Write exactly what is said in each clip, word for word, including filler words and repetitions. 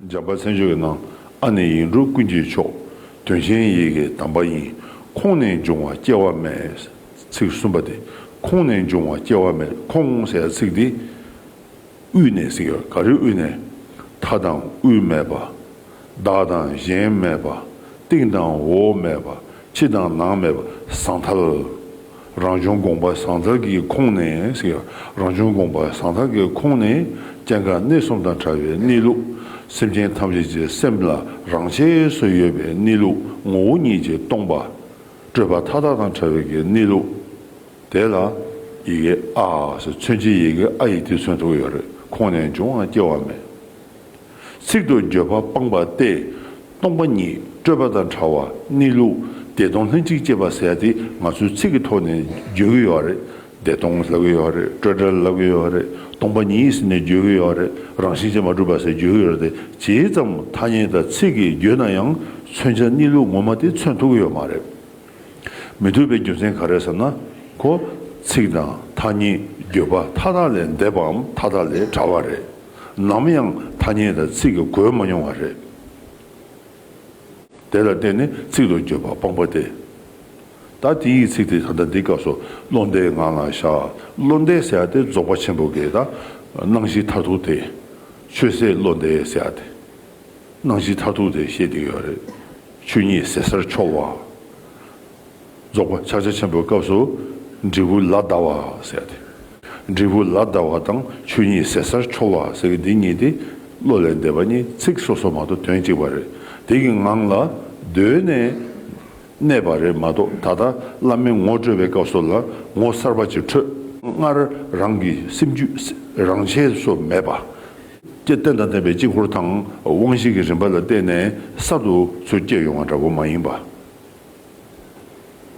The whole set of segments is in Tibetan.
འཇམ་དཔལ་མཚན་བརྗོད་ཀྱི་ནང་། ཨ་ནི་ཡིག་འབྲུ་ཀུན་གྱི་མཆོག་དོན་ཆེན་ཡི་གེ་དམ་པ་ཡིན། ཁོང་ནས་འབྱུང་བ་སྐྱེ་བ་མེད། ཚིག་གསུམ་པ་དེ། ཁོང་ནས་འབྱུང་བ་སྐྱེ་བ་མེད། ཁོང་ཟེར་ཚིག་འདི་དབུས་ནས་ཟེར་ཡོད། ག་རེ་དབུས་ནས། མཐའ་དང་དབུས་མེད་པ། བདག་དང་གཞན་མེད་པ། སྟེང་དང་འོག་མེད་པ། ཕྱི་དང་ནང་མེད་པ་ཟང་ཐལ། རང་བྱུང་དགོངས་པ་ཟང་ཐལ་གྱི་ཁོང་ནས་ཟེར་ཡོད། རང་བྱུང་དགོངས་པ་ཟང་ཐལ་གྱི་ཁོང་ནས། སྐྱེ་འགག་གནས་གསུམ་དང་བྲལ་བའི་གནས་ལུགས། སེམས་ཅན་ཐམས་ཅད་ཀྱི་སེམས་ལ་རང་ཆས་སུ་ཡོད་པའི་གནས་ལུགས། ངོ་བོ་ཉིད་ཀྱིས་སྟོང་པ། སྤྲོས་པ་མཐའ་དག་དང་བྲལ་བའི་གི་གནས་ལུགས། དེ་ལ་ཡི་གེ་ཨ་ཟེར། མཚོན་བྱེད་ཡི་གེ་ཨ་ཡིས་དེ་མཚོན་ཐུབ་ཀྱི་ཡོད་རེད། ཁོང་ནས་འབྱུང་བ་སྐྱེ་བ་མེད། ཚིག་ཏུ་བརྗོད་པ་སྤངས་པ་སྟེ། སྟོང་པ་ཉིད་སྤྲོས་པ་དང་བྲལ་བ་གནས་ལུགས་བདེ་སྟོང་ལྷན་ཅིག་སྐྱེས་པ་ཟེར་ཡ་དེ་ང་ཚོས་ཚིག་གི་ཐོག་ནས་བརྗོད་ཀྱི་ཡོད་རེད། བདེ་སྟོང་ལབ་ཀྱི་ཡོད་རེད། སྤྲོས་བྲལ་ལབ་ཀྱི་ཡོད་རེད། སྟོང་པ་ཉིད་ཟེར་ནས་བརྗོད་ཀྱི་ཡོད་རེད། རང་བཞིན་གྱིས་མ་གྲུབ་པ་ཟེར་བརྗོད་ཀྱི་ཡོད་རེད། དེ་ཇི་ཙམ་ཐ་སྙད་དང་ཚིག་གིས་བརྗོད་ན་ཡང་མཚོན་བྱ་གནས་ལུགས་ངོ་མ་དེ་མཚོན་ཐུབ་ཀྱི་ཡོད་མ་རེད། མི་ཐུབ་པའི་རྒྱུ་མཚན་ག་རེ་ཟེར་ན། ཁོ་ཚིག་དང་ཐ་སྙད་བརྗོད་པ་མཐའ་དག་ལས་འདས་པའམ་མཐའ་དག་ལས་བྲལ་བ་རེད། ནམ་ཡང་ཐ་སྙད་དང་ཚིག་གིས་གོས་མ་མྱོང་བ་རེད། དེ་ལ་བརྟེན་ནས་ཚིག་ཏུ་བརྗོད་པ་སྤངས་པ་སྟེ། ད་དེའི་ཚིག་དེ་ད་ལྟ་འདི་སྐབས་སུ་བློ་འདས་ངང་ལ་བཞག་བློ་འདས་ཟེར་ཡ་དེ་རྫོགས་པ་ཆེན་པོ་གི་ད་སྣང་བཞི་མཐར་ཐུག་དེ། ཆོས་ཟད་བློ་འདས་ཟེར་ཡ་དེ། སྣང་བཞི་མཐར་ཐུག་དེ་བཤད་བསྡད་ཡོད་རེད། ཆོས་ཉིད་ཟད་སར་འཆོལ་བ། རྫོགས་པ་ཕྱག་རྒྱ་ཆེན་པོའི་སྐབས་སུ་འབྲས་བུ་ལ་བཟླ་བ་ཟེར་ཏེ། འབྲས་བུ་ལ་བཟླ་བ་དང་ཆོས་ཉིད་ཟད་སར་འཆོལ་བ་ཟེར་གྱི་འདི་གཉིས་དེ་བློ་ལས་འདས་པ་གཉིས། ཚིག་སོ་སོ་མ་གཏོགས་དོན་གཅིག་པ་རེད། དེ་གི་ངང་ལ་སྡོད་ནས་གནས་པ་རེད་མ་གཏོགས། ད་ལྟ་བླ་མས་ངོ་སྤྲོད་པའི་སྐབས་སུ་ལ་ངོ་གསར་པ་ཅིག་འཕྲོད། སྔར་རང་གི་སེམས་རྒྱུད་རང་ཆས་སུ་མེད་པ། ཀྱེ་རྟེན་དང་བརྟེན་པའི་དཀྱིལ་འཁོར་དང་དབང་བཞི་གི་རིམ་པ་ལ་བརྟེན་ནས་གསར་དུ་ཚུར་སྐྱེས་ཡོང་བ་འདྲ་བོ་མ་ཡིན་པ།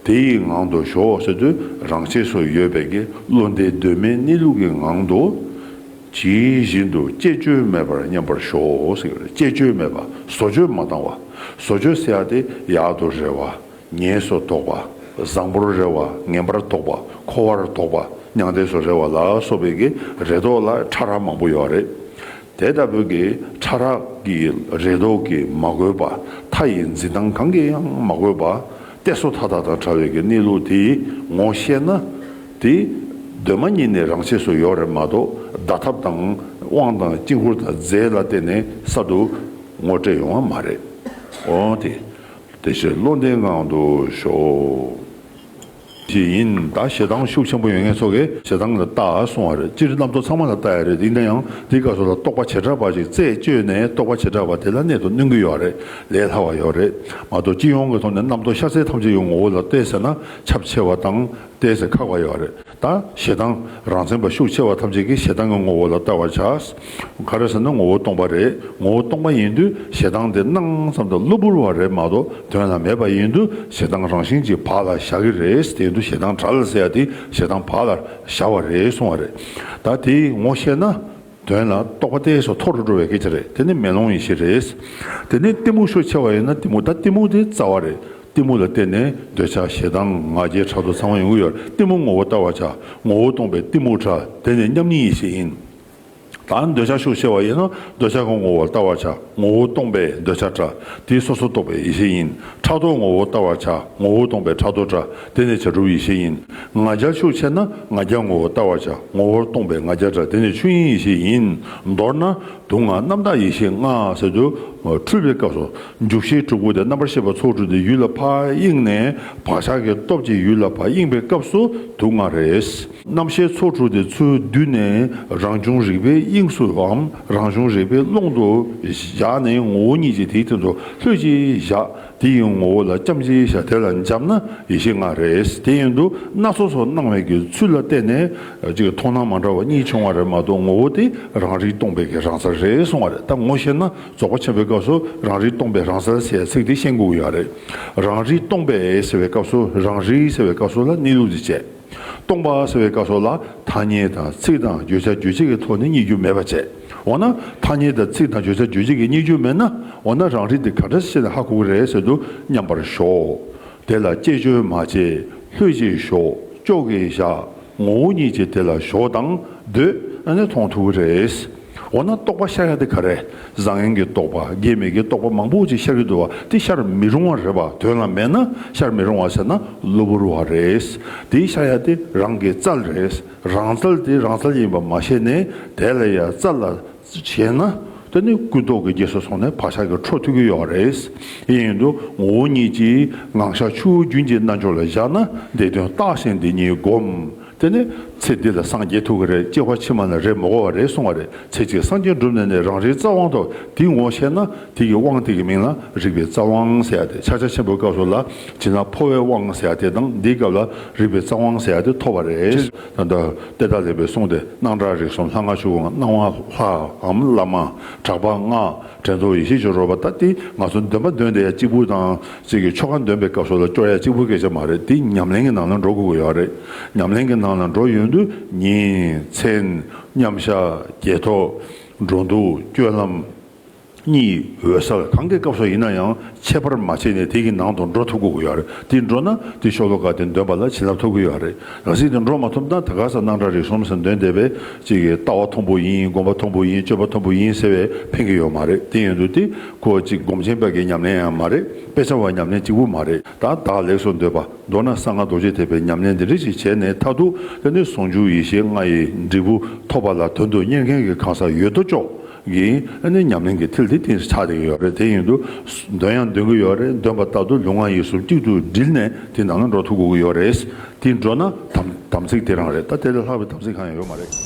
དེ་ཡི་ངང་དུ་ཞོག་ཟེར་དུས་རང་ཆས་སུ་ཡོད་པའི་གི་བློ་འདས་གདོད་མའི་གནས་ལུགས་ཀྱི་ངང་དུ། ཇི་བཞིན་དུ་བཅས་བཅོས་མེད་པར་མཉམ་པར་ཞོག་ཟེར་གྱི་རེད། བཅས་བཅོས་མེད་པ། བཟོ་བཅོས་མ་བཏང་བ། བཟོ་བཅོས་ཟེར་ཡ་དེ་ཡག་ཏུ་རེ་བ། ངན་སོང་དོགས་པ། བཟང་པོར་རེ་བ། ངན་པར་དོགས་པ། འཁོར་བར་དོགས་པ། མྱང་འདས་སུ་རེ་བ་ལ་སོགས་པའི་གི་རེ་དོགས་ལ་ཕྲ་རགས་མང་པོ་ཡོད་རེད། དེ་ལྟ་བུའི་གི་ཕྲ་རགས་ཀྱི་རེ་དོགས་ཀྱིས་མ་གོས་པ། མཐའ་ཡི་འཛིན་སྟངས་གང་གིས་ཡང་མ་གོས་པ། གཏད་སོ་མཐའ་དག་དང་བྲལ་བའི་གི་གནས་ལུགས་དེ་ངོ་ཤེས་ན། དེ་གདོད་མ་ཉིད་ནས་རང་ཆས་སུ་ཡོད་རེད་མ་གཏོགས། བརྡ་ཐབས་དང་དབང་དང་དཀྱིལ་འཁོར་དང་རྫས་ལ་བརྟེན་ནས་གསར་དུ་ངོ་སྤྲད་ཡོང་བ་མ་རེད། འོ་དེ། དེ་ཕྱིར་བློ་འདས་ངང་དུ་ཞོག་ཞེས་ཡིན། ད་ཞེ་སྡང་ཤུགས་ཆེན་པོ་ཡོད་མཁན་ཚོ་གིས་ཞེ་སྡང་ལ་ལྟ་གསུང་བ་རེད། སྤྱིར་རྣམ་རྟོག་ཚང་མ་ལ་ལྟ་ཡ་རེད། ཡིན་ན་ཡང་དེའི་སྐབས་སུ་ལ་རྟོག་པ་བྱེ་བྲག་པ་ཞིག་རྩད་གཅོད་ནས། རྟོག་པ་བྱེ་བྲག་པ་དེ་ལ་གནད་དུ་བསྣུན་གྱི་ཡོད་རེད། ལས་སླ་བ་ཡོད་རེད་མ་གཏོགས། སྤྱི་ཡོངས་ཀྱི་ཐོག་ནས་རྣམ་རྟོག་ཤར་ཚད་ཐམས་ཅད་ཀྱི་ངོ་བོ་ལ་ལྟོས་ཟེར་ན་ཁྱབ་ཆེ་བ་དང་ཏོག་ཙམ་ཁག་པ་ཡོད་རེད། ད་ཞེ་སྡང་རང་མཚན་པ་ཤུགས་ཆེ་བ་ཐམས་ཅད་ཀྱིས་ཞེ་སྡང་གི་ངོ་བོ་ལ་ལྟ་བར་བྱ། ག་རེ་ཟེར་ན་ངོ་བོ་སྟོང་པ་རེད། ངོ་བོ་སྟོང་པ་ཡིན་དུས་ཞེ་སྡང་དེ་སྣང་ཙམ་དུ་གློ་བུར་བ་རེད་མ་གཏོགས་དོན་ལ་མེད་པ་ཡིན་དུས། ཞེ་སྡང་རང་བཞིན་གྱིས་བག་ལ་ཞ་གི་རེད། དེ་ཡིན་དུས་ཞེ་སྡང་བྲལ་ཟེར་ཡ་དེ་ཞེ་སྡང་བག་ལ་ཞ་བ་རེད་གསུང་བ་རེད། ད་དེ་ངོ་ཤེས་ན། དོན་ལ་རྟོག་པ་ཏོག་ཙམ་མཐོ་རུ་འགྲོ་བའི་སྐད་ཆ་རེད། དེ་ནི་མེ་ལོང་ཡེ་ཤེས་རེད། དེ་ནི་གཏི་མུག་ཤུགས་ཆེ་བ་ཡིན་ན་གཏི་མུག་ད་གཏི་མུག་དེ་རྩ་བ་རེད། གཏི་མུག་ལ་བརྟེན་ནས་འདོད་ཆགས་ཞེ་སྡང་ང་རྒྱལ་ཕྲག་དོག་ཚང་མ་ཡོང་གི་ཡོད་རེད། གཏི་མུག་ངོ་བོ་ལྟ་བར་བྱ། ངོ་བོ་སྟོང་པས་གཏི་མུག་བྲལ། དེ་ནི་མཉམ་ཉིད་ཡེ་ཤེས་ཡིན། ད་འདོད་ཆགས་ཤུགས་ཆེ་བ་ཡིན་ན་འདོད་ཆགས་ཀྱི་ངོ་བོ་ལ་ལྟ་བར་བྱ། ངོ་བོ་སྟོང་པས་འདོད་ཆགས་བྲལ། དེ་སོ་སོར་རྟོག་པའི་ཡེ་ཤེས་ཡིན། ཕྲག་དོག་ངོ་བོ་ལྟ་བར་བྱ། ངོ་བོ་སྟོང་པས་ཕྲག་དོག་བྲལ། དེ་ནི་བྱ་གྲུབ་ཡེ་ཤེས་ཡིན། ང་རྒྱལ་ཤུགས་ཆེ་ན་ང་རྒྱལ་ངོ་བོ་ལྟ་བར་བྱ། ངོ་བོ་སྟོང་པས་ང་རྒྱལ་བྲལ། དེ་ནི་ཆོས་དབྱིངས་ཡེ་ཤེས་ཡིན། མདོར་ན་དུག་ལྔ་རྣམ་དག་ཡེ་ཤེས་ལྔ་ཟེར་དུས། འཁྲུལ་པའི་སྐབས་སུ་འཇུག་ཤེས་དྲུག་པོ་དེ་རྣམ་པར་ཤེས་པ་ཚོགས་དྲུག་དེ་ཡུལ་ལ་ཕར་གཡེངས་ནས། བག་ཆགས་ཀྱི་སྟོབས་ཀྱིས་ཡུལ་ལ་ཕར་གཡེངས་པའི་སྐབས་སུ་དུག་ལྔ་རེད། རྣམ་ཤེས་ཚོགས་དྲུག་དེ་ཚུར་བསྡུས་ནས་རང་བྱུང་རིག་པའི་དབྱིངས་སུའམ་རང་བྱུང་རིག་པའི་ཀློང་དུ་བཞག་ནས་ངོ་བོ་ཉིད་ཀྱིས་དེའི་སྟེང་དུ་ལྷོད་ཅིག་བཞག་དེ་ཡི་ངོ་བོ་ལ་བཅའ་མར་བཞག་དེ་ལ་འཇམ་ན་ཡེ་ཤེས་ལྔ་རེད། དེ་ཡིན་དུས་སྣ་ཚོགས་སུ་སྣང་བའི་གི་ཚུལ་ལ་བརྟེན་ནས་ཅིག་མཐོང་སྣང་མ་འདྲ་བ་གཉིས་བྱུང་བ་རེད་མ་གཏོགས། ངོ་བོ་དེ་རང་རིག་སྟོང་པའི་གི་རང་རྩལ་རེད་གསུང་བ་རེད། ད་ངོ་ཤེས་ན་རྫོགས་པ་ཆེན་པོའི་སྐབས་སུ་རང་རིག་སྟོང་པའི་རང་རྩལ་ཟེར་ཚིག་དེ་ཤེས་དགོས་ཀྱི་ཡོད་རེད། རང་རིག་སྟོང་པས་ཟེར་བའི་སྐབས་སུ། རང་རིག་ཟེར་བའི་སྐབས་སུ་ལ་གནས་ལུགས་དེ་བྱས། སྟོང་པ་ཟེར་བའི་སྐབས་སུ་ལ་ཐ་སྙད་དང་ཚིག་དང་བརྗོད་བྱ་རྗོད་བྱེད་ཀྱི་ཐོག་ནས་རྙེད་རྒྱུ་མེད་པ་བྱས། འོ་ན་ཐ་སྙད་དང་ཚིག་དང་བརྗོད་བྱ་རྗོད་བྱེད་ཀྱིས་རྙེད་རྒྱུ་མེད་ན། འོ་ན་རང་རིག་དེ་ག་འདྲ་བྱས་ནས་ཧ་གོ་གི་རེད་ཟེར་དུས། མཉམ་པར་ཞོག་དེ་ལ་བཅས་བཅོས་མ་བྱེད། ལྷོད་ཅིག་ཞོག་ཅོག་གིས་བཞག་ངོ་བོ་ཉིད་ཀྱིས་དེ་ལ་ཞོག་དང་སྡོད། ཨ་ནི་མཐོང་ཐུབ་ཀྱི་རེད། འོ་ན་རྟོགས་པ་ཤར་ཡ་དེ་ག་རེ། བཟང་ངན་གྱི་རྟོགས་པ། དགེ་མེད་ཀྱི་རྟོགས་པ་མང་པོ་ཅིག་ཤར་གྱི་འདུག་བ། དེ་ཤར་མི་རུང་བ་རེད་པ། དོན་ལ་མེད་ན་ཤར་མི་རུང་བ་ཟེར་ན་གློ་བུར་བ་རེད། དེ་ཤར་ཡ་དེ་རང་གི་རྩལ་རེད། རང་རྩལ་དེ་རང་རྩལ་ཡིན་པ་མ་ཤེས་ནས་དེ་ལ་ཡ་རྩལ་ལ་བྱས་ན། དེ་ནི་ཀུན་རྟོག་གི་རྗེས་སུ་སོང་ནས་བག་ཆགས་ཀྱི་འཕྲོ་མཐུད་ཀྱི་ཡོད་རེད། ཡིན་དུས་ངོ་བོ་ཉིད་ཀྱིས་ངང་བཞག་ཆུ་བོ་རྒྱུན་གྱི་རྣལ་འབྱོར་ལ་བཞག་ན། འདི་དོན་བརྟགས་ཤིང་འདི་ཉིད་བསྒོམ། དེ་ནི་ཚེ་འདི་ལ་སངས་རྒྱས་ཐུབ་ཀྱི་རེད། སྐྱེ་བ་ཕྱི་མ་ལ་རེ་མི་དགོས་པ་རེད་གསུང་བ་རེད། ཚེ་གཅིག་སངས་རྒྱས་འགྲུབ་ནས་ནི། རང་རིག་རྩལ་དབང་ཐོབ། དེ་ངོ་ཤེས་ན་དེ་གི་དབང་དེ་གི་མིང་ལ་རིག་པའི་རྩལ་དབང་ཟེར་ཡ་དེ། ཕྱག་རྒྱ་ཆེན་པོའི་སྐབས་སུ་ལ་བྱིན་རླབས་འཕོ་བའི་དབང་ཟེར་ཡ་དེ་དང་། འདིའི་སྐབས་ལ་རིག་པའི་རྩལ་དབང་ཟེར་ཡ་དེ་ཐོབ་པ་རེད། ད་ལྟ་གཏེར་བདག་ལེགས་པའི་གསུང་དེ། སྣང་གྲགས་རིག་གསུམ་ལྷ་སྔགས་ཆོས་སྐུ་ལྔ། སྣང་བ་ལྷའམ་བླ་མ། གྲགས་པ་སྔགས། དྲན་རྟོག་ཡེ་ཤེས་ཀྱི་རོལ་པ། ད་དེ་ང་ཚོ་འདོན་པ་འདོན་དེ་ཡ་གཅིག་པུ་དང་། གཅིག་གི་ཆོ་ག་འདོན་པའི་སྐབས་སུ་ལ་སྐྱོར་ཡ་གཅིག་པུ་སྐད་ཆ་མ་རེད། དེ་ཉམས་ལེན་གྱི་ནང་ལ་འགྲོ་དགོས་ཀྱི་ཡོད་རེད། ཉམས་ལེན་གྱི་ནང་ལ་འགྲོ་ཡོང་དུས་ཉིན་མཚན་མཉམ་བཞག་བརྒྱད་ཐོག་འགྲོ་འདུག་སྤྱོད་ལམ། གཉིད། འོད་གསལ། གང་གི་སྐབས་སུ་ཡིན་ན་ཡང་ཁྱད་པར་མ་ཕྱེ་ནས་དེ་གི་ནང་དུ་འགྲོ་ཐུབ་དགོས་ཀྱི་ཡོད་རེད། དེ་འགྲོ་ན་དེ་ཤོ་ལོ་ཀ་དེ་འདོན་པ་ལ་བྱིན་རླབས་ཐོབ་ཀྱི་ཡོད་རེད། གལ་སྲིད་དེ་འགྲོ་མ་ཐུབ་ན་ད་ག་ས་སྣང་གྲགས་རིག་གསུམ་ཟེར་འདོན་བསྡད་པས་ཅིག་གི་ལྟ་བ་མཐོན་པོ་ཡིན། སྒོམ་པ་མཐོན་པོ་ཡིན། སྤྱོད་པ་མཐོན་པོ་ཡིན་ཟེར་བས་ཕན་གྱི་ཡོད་མ་རེད། དེ་ཡིན་དུས་དེ་ཁོ་ཅིག་སྒོམ་ཆེན་པ་གི་ཉམས་ལེན་ཡང་མ་རེད། དཔེ་ཆ་བ་ཉམས་ལེན་གཅིག་པུ་མ་རེད། ད་བདག་ལེགས་སུ་འདོད་པ། མདོར་ན་གསང་སྔགས་རྡོ་རྗེ་ཐེག་པའི་ཉམས་ལེན་འདི་འདྲ་ཞིག་བྱས་ནས་མཐར་ཐུག་དེ་ནི་ཟུང་འཇུག་ཡེ་ཤེས་ལྔ་ཡི་འབྲས་བུ་ཐོབ་པ་ལ་དོན་དུ་གཉེར་མཁན་གྱི་གང་ཟག་ཡོད་དོ་ཅོག་གིས་ཨ་ནི་ཉམས་ལེན་གྱི་མཐིལ་དེ་དེ་ཆགས་བསྡད་ཀྱི་ཡོད་རེད། དེ་ཡིན་དུས་འདོན་ཡང་འདོན་གྱི་ཡོད་རེད། འདོན་པ་ལྟར་དུ་ལུས་ངག་ཡིད་གསུམ་གཅིག་ཏུ་དྲིལ་ནས་དེ་ནང་ལ་འགྲོ་ཐུབ་དགོས་ཀྱི་ཡོད་རེད། དེ་འགྲོ་ན་དམ་དམ་ཚིག་དེ་རང་རེད། ད་དེ་ལས་ལྷག་པའི་དམ་ཚིག་གང་ཡང་ཡོད་མ་རེད།